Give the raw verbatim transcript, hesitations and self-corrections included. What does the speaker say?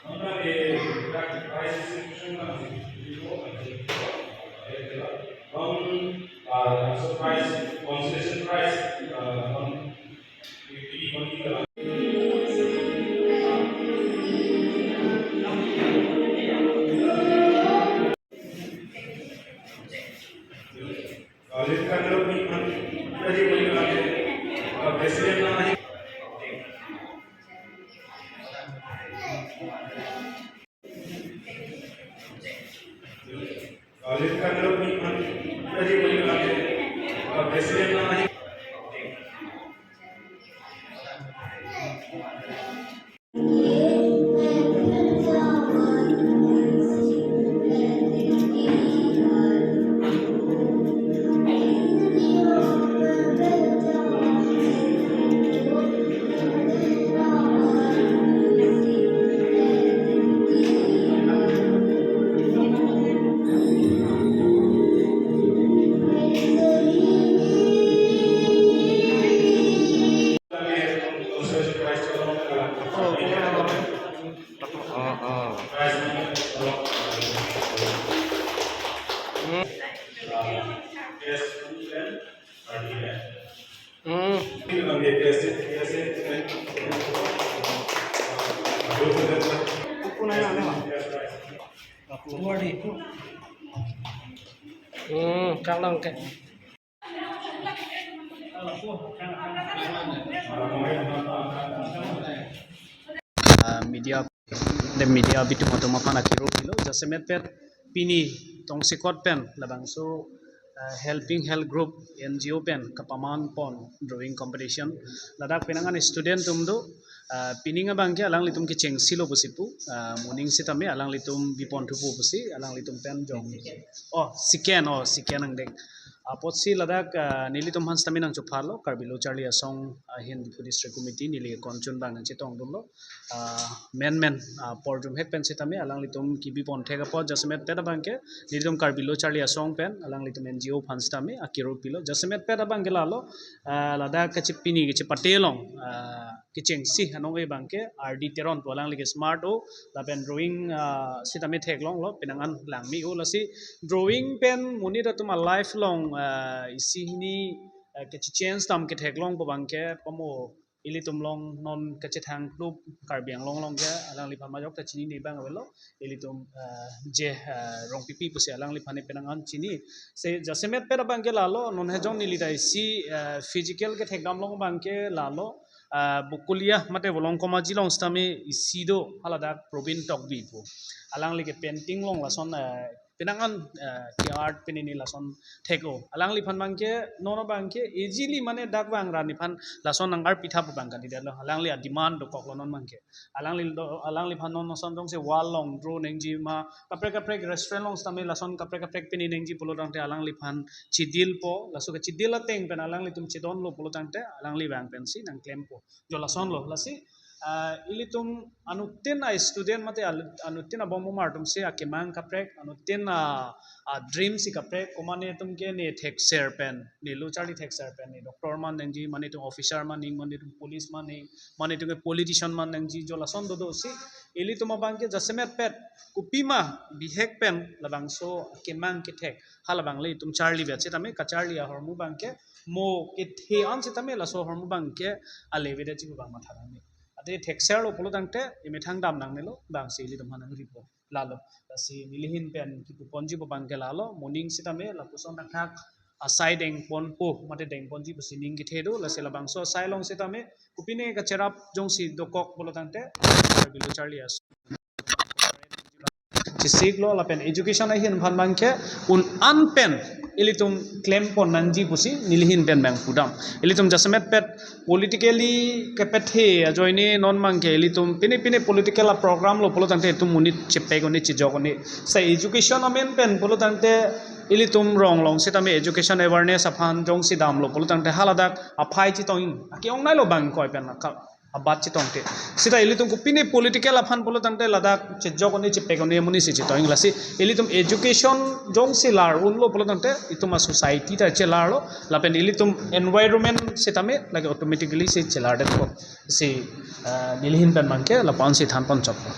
Hum, ah, so prize, consolation prize, ah, hum, Hmm. Hmm, kang nang ke. Ah, media, the media abitum atum aphan akiro pilo, jasemet pet pini tongsekot pen labangso, ah, Helping Health Group N G O pen kapaman pon drawing competition. Ladak penang an student atum do, ah, pining abang ke alanglitum kechengsi lo pusi pu, ah, moning sitame alanglitum bipon thupo pusi alanglitum pen jong. Oh, second, oh, second angdeng. Apotsi ladak, ah, nelitum aphan sitame nangchopharlo, Karbi Lo Charli Asong, ah, ahin Diphu District Committee neli konchun bang nangchetongdunlo. Ah, men men, ah, porjum hek pen sitame alanglitum kibipon thek apot jasemet pet abang ke nelitum Karbi Lo Charli Asong pen alanglitum N G O aphan sitame akiro pilo. Jasemet pet abang ke lalo, ah, ladak kachepini kachepate along, ah, kechengsi anong abang ke R D Teron pu, alangli ke smart o, lapen drawing, ah, sitame theklonglo, penang an langme o, lasi drawing pen monit atum a life along, ah, isi hini, ah, kechechange tam ketheklong pu abang ke pamo ilitum along non kachethang klub Karbi Anglong along ke alangliphan majok ta chinine abang avelo, ilitum, ah, je, ah, Rongpipi pusi alangliphan penang an chini. Se jasemet pet abang ke lalo, non hejong neli ta isi, ah, physical kethekdam along abang ke lalo, ah, Bokolia mate Volongkom Aji along sitame isi do, haladak Probin Tokbi pu. Alangli ke painting along lason, ah, penang an, ah, ke art penini lason thek o. Alangliphan abang ke, non abang ke, easily mane dak vang ra nephan lason nang-arpi thap abang kali detlo. Alangli a demand dokoklo non abang ke. Alangli do, alangliphan non lason jongsi wall along draw nangji ma, kaprek kaprek restaurant along sitame lason kaprek kaprek pini nangji pulo tangte alangliphan chidilpo, laso kechidil ateng pen alanglitum chidonlo pulo tangte alangli vang pensi nangklempo. Jo lasonlo, lasi, ah, ilitum anuttin a student mate al-, anuttin abong bomar atum si akemang kaprek, anuttin a, a dream si kaprek, komane atum ke ne thekser pen, ne lo charli thekser pen, ne doctor man nangji, mane itum officer man nangji, mane itum police man nangji, mane itum ke politician man nangji, jo lason dodo si, ilitum abang ke jasemet pet, kopima bihek pen labangso akemang kethek, halabang le itum charlivet sitame, kacharli ahormu abang ke mo kethe an sitame laso ahormu abang ke alevedetji pu abang matha nangne. Ate thekserlo pulo tangte emethang dam nangnelo, bangsi ilitum aphan nangripo. Lalo, lasi neli ahin pen kipuponji pu abang ke lalo, moning sitame lapuson thakthak asai dengponpo, mate dengponji pusi ning kethe do, lasi labangso asai along sitame kopine kacherap jongsi dokok pulo tangte, Karbi Lo Charli Asong chesiklo, lapen education ahin aphan abang ke un an pen ilitum klempon nangji pusi neli ahin pen abang pudam. Ilitum jasemet pet politically kepethe ajoine non abang ke ilitum pine pine political a program lo pulo tangte itum monit chepek un-e chejok un-e. Sa education amen pen pulo tangte ilitum rong along sitame education awareness aphan jongsi damlo pulo tangte haladak aphai chetong, ake-ong neilo abang koi pen ka abat chetongte. Sita ilitum kopine political aphan pulo tangte ladak chejok un-e chepek un-e amonit si chetong, lasi ilitum education jongsi lar unlo pulo tangte itum a society ta chelarlo, lapen ilitum environment sitame lake automatically si chelardetpo. Si, ah, neli ahin pen abang ke lapu-an si thanpon chokpo.